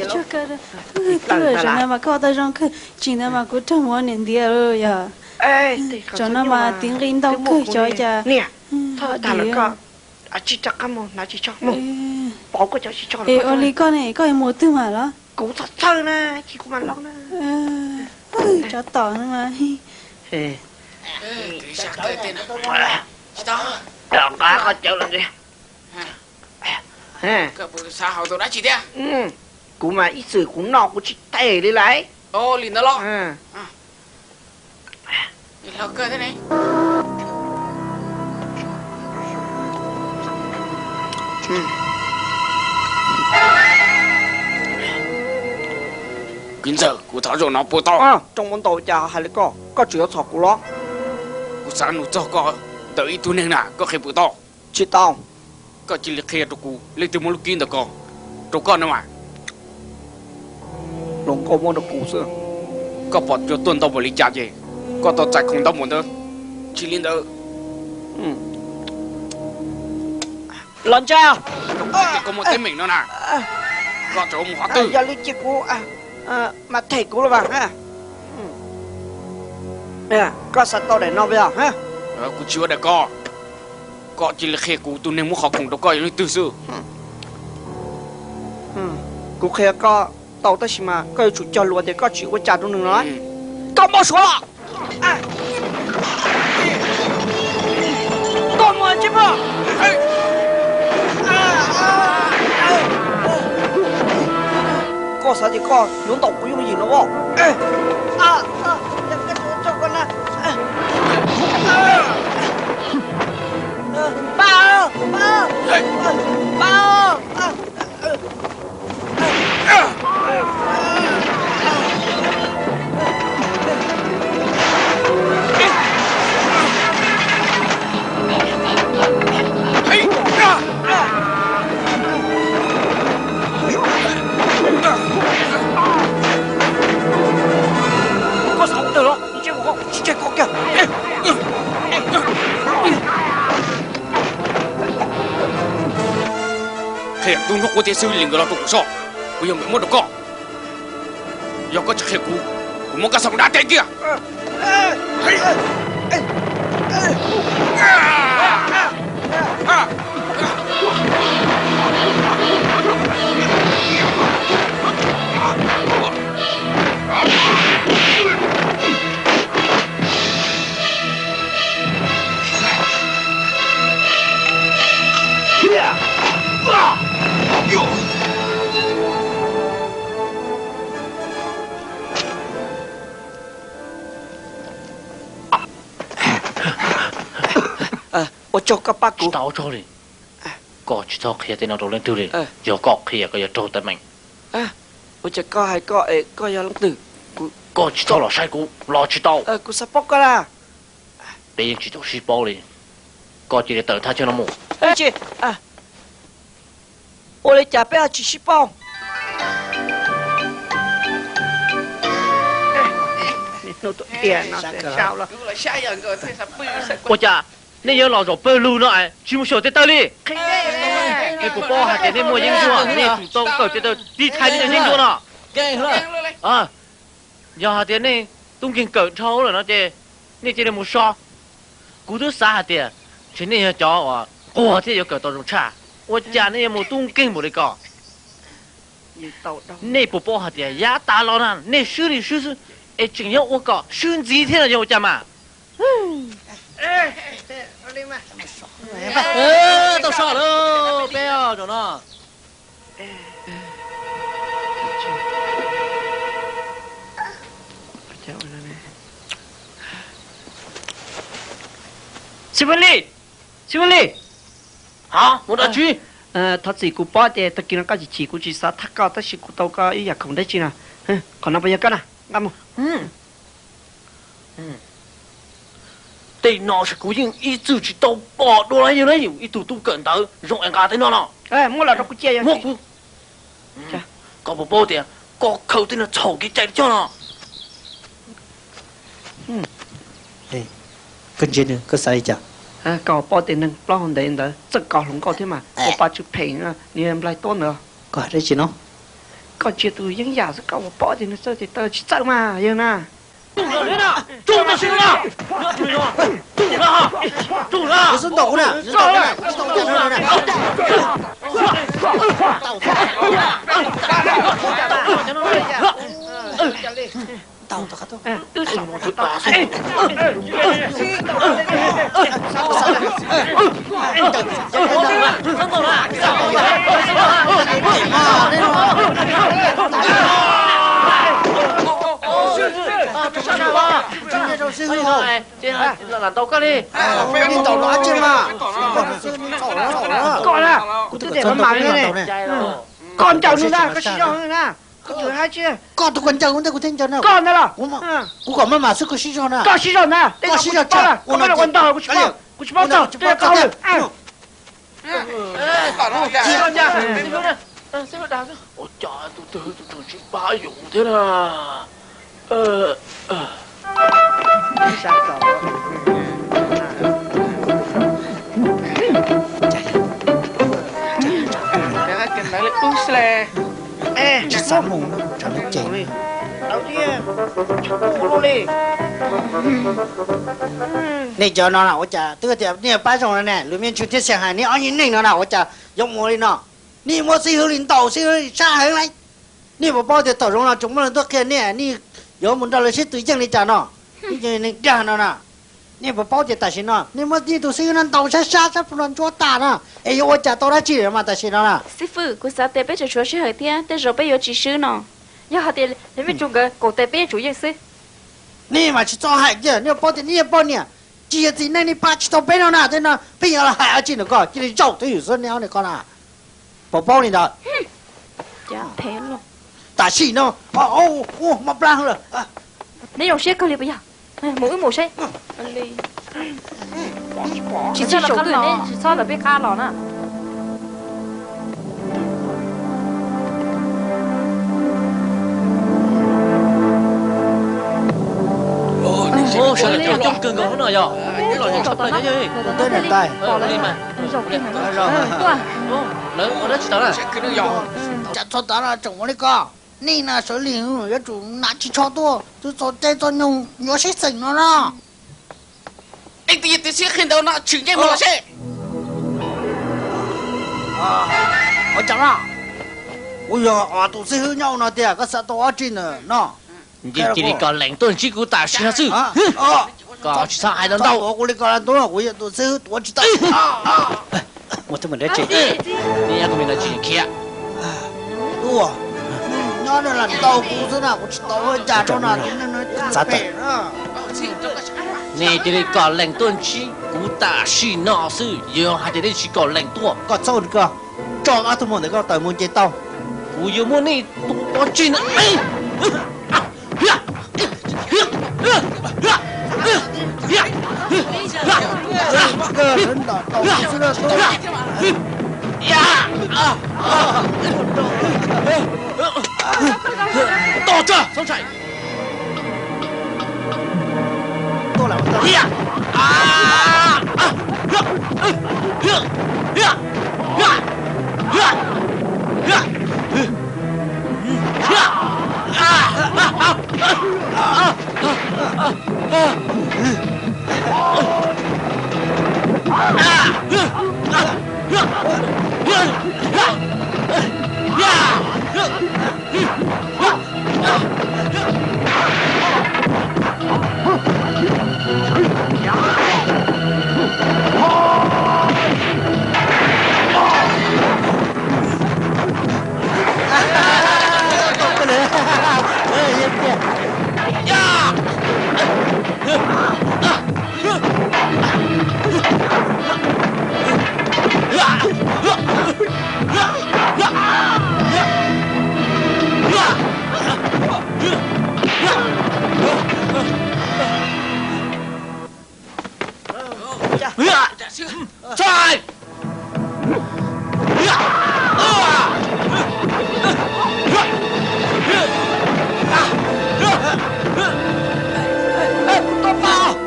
Tsuag kawg, twb zaum no mas koj ua tau zoo kawg, tsis ntawd mas kuv raug mus ua niam ntiav lawm yog. Zaum no mas tiv nqi ntau kawg xyov cas. Es ua li koj ne, koj yuav mus twg mas los? Kuv txhob txhawj na, cia kuv mam los na. Tsov tom no mas. Qab qhov cawv los ntxiv. Kuv mas ib txwm kuv noj kuv tsis them li lawm. Li ntawd los? Kwv ntxawm, kuv thov zaum no puas tau? Rooj muab ntau cas hais li koj, koj tseem yuav txhom kuv los? Kuv xav nug txog koj ntawm ib tug neeg na, koj qhia puas tau? Tsis tau. Koj cia li qhia rau kuv leej twg muab lub kib ntawm ko rau koj no mas. Hluas nkauj muab rau kuv xwb. Koj pom cua tuaj ntau npaum li cas ces koj tau txais khoom ntau npaum ntawd. Tsis li ntawd, los ntsa. Koj muaj teeb meem no na, koj tseem mus qhov twg? Yog li cia kuv mam them kuv los mas. Koj xav tau daim no puas yog? Kuv tsis ua daim ko. Koj cia li qhia kuv tus neeg muab qhov khoom rau koj yog leej twg xwb. Kuv qhia koj tau tab sis mas koj yuav tsum cog lus tias koj tsis ua cas rau nws no. Koj npau suav los? Koj mus tsis muaj. Koj xav tias koj yuav ntaus kuv yooj yim no os? Koj xav ua tawg los? Tsis tseg koj kiag. Qhia tus hnub qub thiab xwb li nkawd los rau kuv soj, kuv yog nkawd muab rau koj. Yog koj tsis qhia kuv, kuv muab koj xa mus dab teb kiag. Ua tsaug koj pab kuv. Tsis tau ua tsaug li. Koj tsis txhob qhia tej no rau leej twg li. Yog koj qhia koj yuav raug teeb meem. Ua cas koj hais koj es koj yog leej twg? Koj tsis txhob los saib kuv los tsis tau. Kuv xav paub koj na. Peb yeej tsis tau sib paub li. Koj cia li tawm thaj chaw no mus. Ua li cas peb ho tsis sib paub? Ua cas nej yuav los zaum pawg lug no es tsis mus xyaum tes taw li? Nej puas paub hais tias nej muaj yeeb ncuab, nej tsum tau kawm tes taw tiv thaiv nej cov yeeb ncuab no. Yog hais tias nej tub nkeeg kawm dhau lawm no ces nej cia li mus so. Kuv twb xav hais tias ntshe nej yog cov uas nquag thiab yuav kawm tau zoo tshaj, ua cas nej yuav mus tub nkeeg npaum li ko? Nej puas paub hais tias yav tas los na nej swb li swb xwb, es tseem yuav ua kom swb ntxiv thiab no yog ua cas mas? Tau so lawm peb zaum no. Xib Fwj Lis, Xib Fwj Lis. Thov txim kuv paub tias tag kis no koj chim chim kuv tsis xav thaj koj tab sis kuv tau koj ib yam khoom dab tsi no. Qhov no puas yog koj na? Nqa mus. Tej no kuv yeej ib txwm tsis tau pom dua li na, ib tug tub kawm ntawv zoo es nqa tej no los. Muab los rau kuv cia. Muab kuv. Koj puas paub tias koj khaws tej no txhaum kev cai li coj no? Koj ntsia nws, koj xav li cas? Koj paub tias neeg plaub hau ntev ntawd txawj kov hluas nkauj thiab mas, ua pa tsw phem, nws nplaig tuab ntawd. Koj hais dab tsi no? Koj ntsia tus yeeb yam xwb, koj paub tias nws txawj tiag, tsis txawj mas yawg na. Lam ntaus koj li. Koj na, kuv twb tias maj mam li ne. Koj ncaws nws ntag, koj siv zog na. Koj tus koj ncaws kuv ntag, kuv thiaj ncaws na. Koj ntag los? Kuv kom maj mam xwb, koj siv zog na. Koj siv zog ntag, koj siv zog tshaj, koj ua no ntag, kuv tsis paub, kuv tsis paub txog, koj hauj lwm. Ua cas tus twg tus twg tsis pab yus thiab na? Tsis xav mus, tsam lub cev. Nej cov no na ua cas twb tias nej pab zoo no ne, lus Mej Ntsws thiab Xia hais nej ob niag neeg no na ua cas yuav mus li no? Nej muab xib hwb li ntaus, xib hwb li sab heev lawm. Nej puas paub tias thaum zoo no tseem muaj leej twg qhia nej, nej yuav mus nrog lawv sib tw yeej li cas no? Nej cov neeg dag no na, nej puas paub tias tam sim no nej muab nej tus xib hwb no ntaus sab sab sab puag no ntsuab tas na, es yuav ua cas tau dab tsi mas tam sim no na? Xib fwb, kuv xav tias peb tseem tshuav sij hawm thiab, tej zaum peb yuav tsis swb no. Yog hais tias lawv Mej Ntsws nkawd koom tes peb yeej tsum yeej xwb. Nej mas tsis txhob hais kiag, nej paub tias nej yog poj niam, tsis yog txiv neej nej pab tsis tau peb no na, tej no peb yog los hais dab tsi ntawm ko cia li zaum twj ywm xwb nej ob niag ko na. Puas paub li ntawd? Tam sim no, mob plab lawm. Neb zoo siab kawg li puas yog? Mus wb mus seb. Tsis txhob lawv peb qab los na. Sawv daws coob kawg nkaus no yog. Los tshaj plaws yog. Lawv ua dab tsi tau na? Tsam txog tav no tseem ua li ko, nej na sawv li yuav tsum hnav ris tsho tuaj, twb txog caij txog nyoog yuav sib xeem no na. Ib tug yog tus xib hwb qhia ntawd no tshwm ntsej muag los seb. Ua cas na? Kuv yog tus xib hwb nyob no tiag, koj xav tau dab tsi ntawm no? Cia li kom lees tuaj ntsib kuv tam sim no xwb. Koj tsis txhob hais ntau ntau. Kuv li ko, kuv yog tus xib hwb tuav tsis tau. Muaj teeb meem dab tsi? Nej nyob kuv me no tsis khiav. Nyob no lam tau kuv xwb na, kuv tsis tau ua cas rau na. Nej cia li kom lees tuaj ntsib kuv tam sim no xwb, yog hais tias nej tsis kom lees tuaj, koj txhob ko, tso ob tug muam ntawm koj tawm mus nce tau. Kuv yuav muab nej tua pov tseg na. Tos tso, txhob ntshai.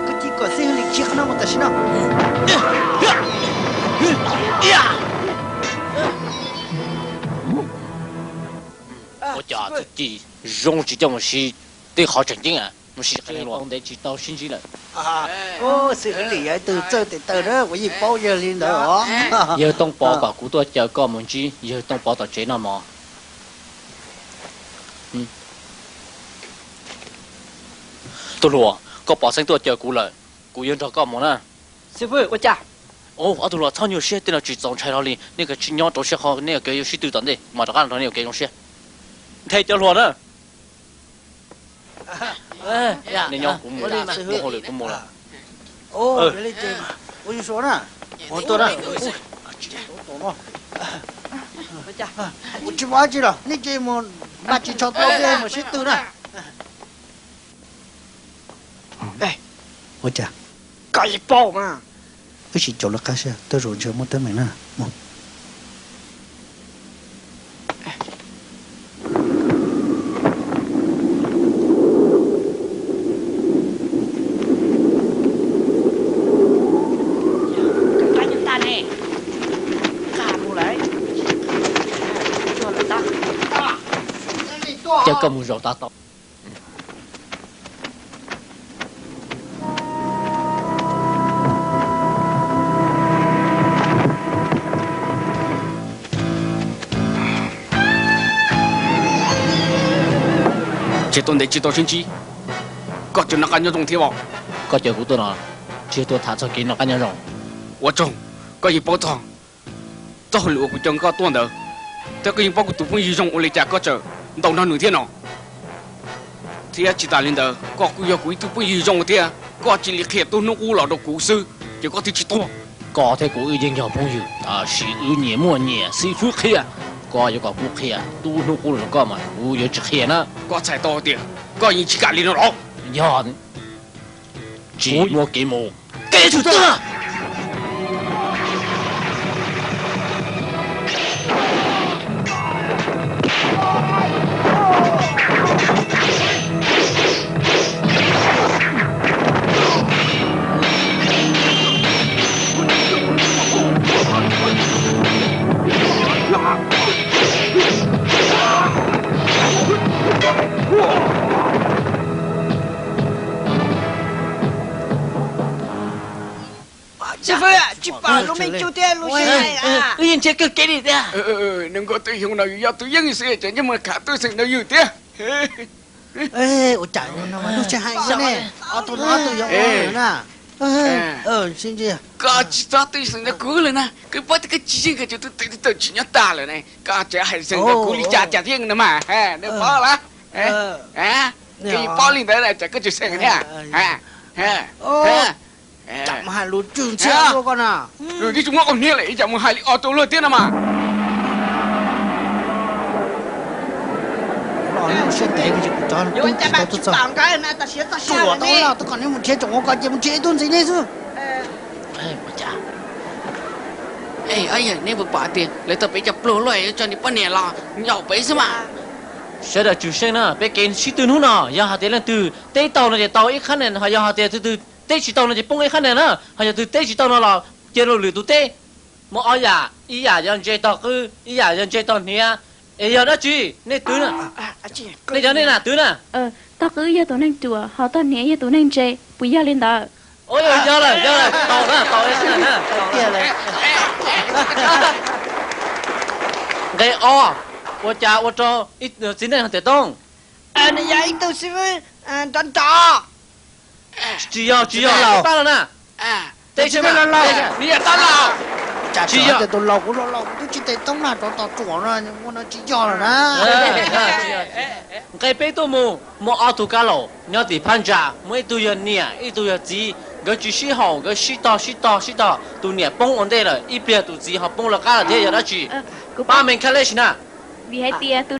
Koj cia kom xib hwb li khiav qhov no mus tam Ua cas txuj ci zoo tsis coj mus siv tej qhov tseem ceeb, mus siv qee leej luag. Ntev tsis tau sib ntsib lawm. Xib hwb Lis yog ib tug txawj tes taw na, kuv yeej paub yawg li ntawd os. Yawg Tooj Pov kom kuv tuaj caw koj mus ntsib yawg Tooj Pov tom tsev noj mov. Tub hluas, koj pov xeeb tuaj caw kuv lawm, kuv yuav nrog koj mus na. Xib hwb, ua cas? Ob tug hluas, txhob nyuaj siab, tej no tsis txaus ntshai hlo li, nej kav tsij nyob rau siab qhov nej yuav kev yuav sib tw tom ntej, mam rov qab los nrog nej yuav kev zoo siab. Nthe cov hluas na. Nej nyob, kuv mus, kuv mus hauj lwm kuv mus lawm. Ua tsis muaj dab tsi los nej cia mus, npaj tsis tshua tau mus sib tw na. Ua cas koj yeej paub mas. Wb sim caum lawv qab seb, tej zaum ntshe muaj teeb meem na. Ces koj mus zaum tau tau. Tseem tuaj ntev tsis tau sib ntsib, koj tseem noj qab nyob zoo thiab os? Koj caw kuv tuaj no, tsis yog tuaj tham txog kev noj qab nyob zoo. Ua tsaug, koj yeej paub txog txoj hauj lwm uas kuv caw koj tuaj ntawd, thiab koj yeej paub kuv tus phooj ywg zoo ua li cas koj tseem ntaus nrog nws thiab no. Thiab tsis tas li ntawd, koj kuj yog kuv ib tug phooj ywg zoo thiab, koj cia li qhia tub hnub qub los rau kuv xwb, ces koj thiaj tsis tuag. Koj thiab kuv wb yeej yog phooj ywg, tab sis wb nyias muaj nyias xib fwb qhia. Koj yuav kom kuv qhia tub hnub qub los rau koj mas kuv yuav tsis qhia na. Koj txhais tau tias koj yeej tsis kam li no los? Yog, tsis muaj kev mus. Kev tsum tuag. Xib fwb, tsis pom lub me cub thiab lub sij hawm. Wb yeej nrhiav kawg kev li tiag. Nws nkauj twb xyoo no yus yog tus yeej xwb ces nyob mus khav twb xeem ntawd yus thiab. Ua cas lub sij hawm ne, ob tug no ob tug yog ua na. Koj tsis txhob twb xeem ntawd kuv lawm na, koj paub tias koj tsis yeej koj cov tub twm tub tawm tsis nyob tas lawm ne, koj tseem hais xeem ntawd kuv li cas cas thiab no mas, nws paub lawm. Koj yeej paub li ntawd tsam koj tsis xeem thiab. Mus hais lus tswj ntxhiab luaj koj na. Lus tib tsis muab qau hniav lawm ib tsam mus hais li ob tug luag thiab no mas. Siab ntev, kuv cov tub tsis tau tuaj txog. Tsuam tau lawm, twb kom neb mus nrhiav tsoom ua ko ces mus nrhiav ib tug ntxiv nej xwb. Neb puas pom tias lawv tau peb cov pluag luaj yuav tso nws poj niam los nyaum peb xwb mas. Sawv daws tswm seej na, peb kev sib tw hnub no yog hais tias leej twg teb tau no ces tau ib qhab nen, ho yog hais tias tus twg teb tsis tau no ces poob ib qhab nen na. Ho yog tus twg teb tsis tau no los cia rau lwm tus teb. Muaj ob yam, ib yam yog ntse tog qwb, ib yam yog ntse tog hniav. Es yog dab tsi nej twv na? Nej cov nej na twv na. Tog qwb yog tus neeg ruam, ho tog hniav yog tus neeg ntse, puas yog li ntawd? Yog lawm, yog lawm, tau na, tau na. Nqe ob, ua cas ua rau ib txiv neej tiam toob? Nws yog ib tug xib fwb nrov nrov. Tsis yog, tsis yog, tab los na. Teb tsis laus, nws yog tab laus. Cas tsis yog tias tus laus kuv los laus kuv twb tsis tes toob na, rov tos tsuam no, ua no tsis yog lawm na. Nqe peb tuaj mus, muaj ob tug kab laus nyob tim phab ntsa, muaj ib tug yog niam ib tug yog txiv, nkawd tsis sib haum, nkawd sib tog sib tog sib tog, tus niam poob ua ntej lawm, ib pliag tus txiv ho poob lawv qab lawm thiab, yog dab tsi? Pab me kha lej si na. Vim hais tias tus